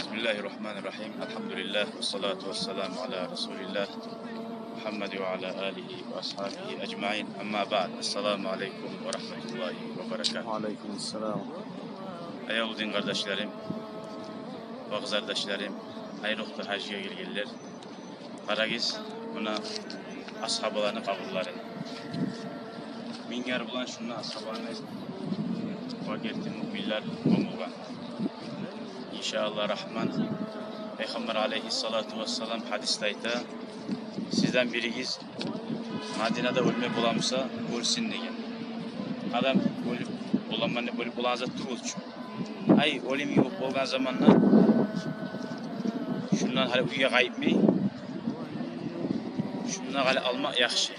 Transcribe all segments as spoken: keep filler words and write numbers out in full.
بسم الله الرحمن الرحيم. الحمد لله والصلاة والسلام على رسول الله محمد وعلى آله وأصحابه أجمعين. أما بعد. السلام عليكم ورحمة الله وبركاته. Ва алейкум ассалам. Аявлу дин къардашларым, ва къызардашларым, айрокъда гьажгъа гелгенлер. Къарагъыз, муна асгьабаланы къабурлары. Минглер булан шунда асгьабаны ва герти муъминлер гёмюлген. Иншааллагь Рагьман, Пайхаммар алейгьиссалату вассалам гьадисде айта: «Сизден биригиз Мадинада оьлмек боламса, оьлсюн», – деген. Адам оьлюп боламан деп оьлюп болагъан зат тюгюл чю. Ай, оьлюм ёкъ болгъан заманда шундан гьали уьйге къайтмай, шундан гьали алмакъ яхшы.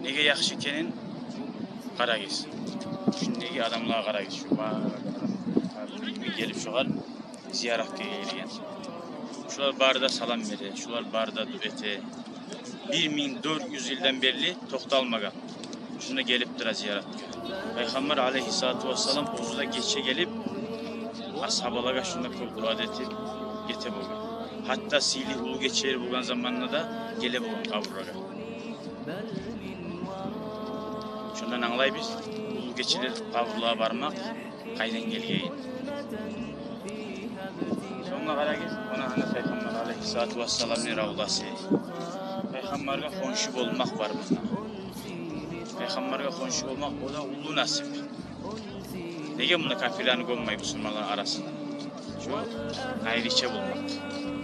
Неге яхшы экенин къарагъыз. Шундагъы адамлагъа къарагъыз. Шу бар адам гелип шугъар зияратгъа гелген. Шулар бары да салам бере, шулар бары да дуа эте. Бир минг дёрт юз йылдан берли токъталмагъан. Шунда гелип тура зияратгъа. Пайхаммар алейгьиссалату вассалам оьзю де гече гелип, асгьабалагъа шунда кёп дуа этип гете болгъан. Гьатта сыйлы уллу гечелер болгъан заманда да геле болгъан къабурлагъа. Шундан англайбыз, уллу гечелер къабурлагъа бармакъ къайдан гелгенин. Сонг къарагъыз, муна гьана Пайхаммар алейгьиссалату вассаламны равзасы. Пайхаммаргъа хоншу болмакъ бар мунда. Пайхаммаргъа хоншу болмакъ, о да уллу насип. Неге мунда капирлени гёммей бусурманлар арасында? Шо айрыча болмакъ.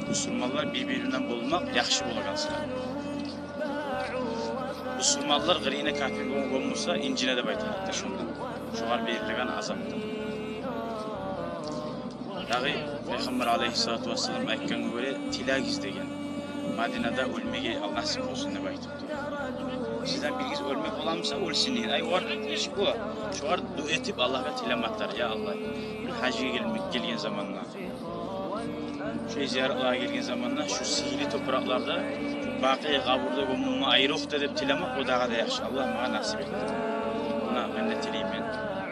Бусурманлар бир-бири булан болмакъ яхшы болагъан сыра. Бусурманлар къырыйына капир гём-, гёмюлсе, инжине деп айта гьатта шондан. Шогъар берилеген азапдан. Дагъы Пайхаммар алейгьиссалату вассалам айтгъангъа гёре, тилегиз деген. Мадинада оьлмеге Аллагь насип болсун деп айтып тура. Сизден биригиз оьлмек боламса, оьлсюн деген. Ай, олар иш бола. Шогъар дуа этип Аллагьгъа тилемек тарыкъ. Я Аллагь, гьажгъа гелмек, гелген заманда, шо зияратлагъа гелген заманда шу сыйлы топуракъларда, Бакъи къабурда гёмюлме айрокъда деп тилемек, о дагъы да яхшы. Аллагь магъа насип этди. Муна мен де тилеймен,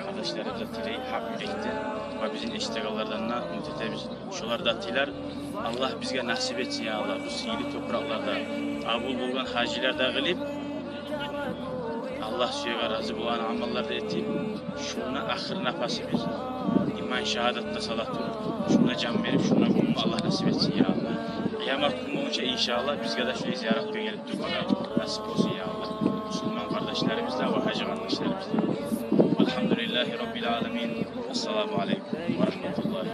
къардашларыбыз да тилей, гьакъ юрекден, ва бизин эшитегенлерден де умут этебиз. Шолар да тилер. Аллагь бизге насип этсин, я Аллагь, бу сыйлы топуракъларда къабул болгъан гьажлар да къылып, Аллагь сюеген, рази болгъан амаллар да этип, шунда ахыр напасыбыз иман шагьадатда сала туруп, шунда жан берип, шунда гёмюлме Аллагь насип этсин, я Аллагь. Къыямат гюн болгъунча, иншааллагь, бизге де шулай зияратгъа гелип турмагъа насип болсун, я Аллагь. Мусулман къардашларыбыз да ва гьажи къардашларыбыз да. Валгьамдулиллагьи раббил аламин. Ассаламу алейкум ва рагьматуллагьи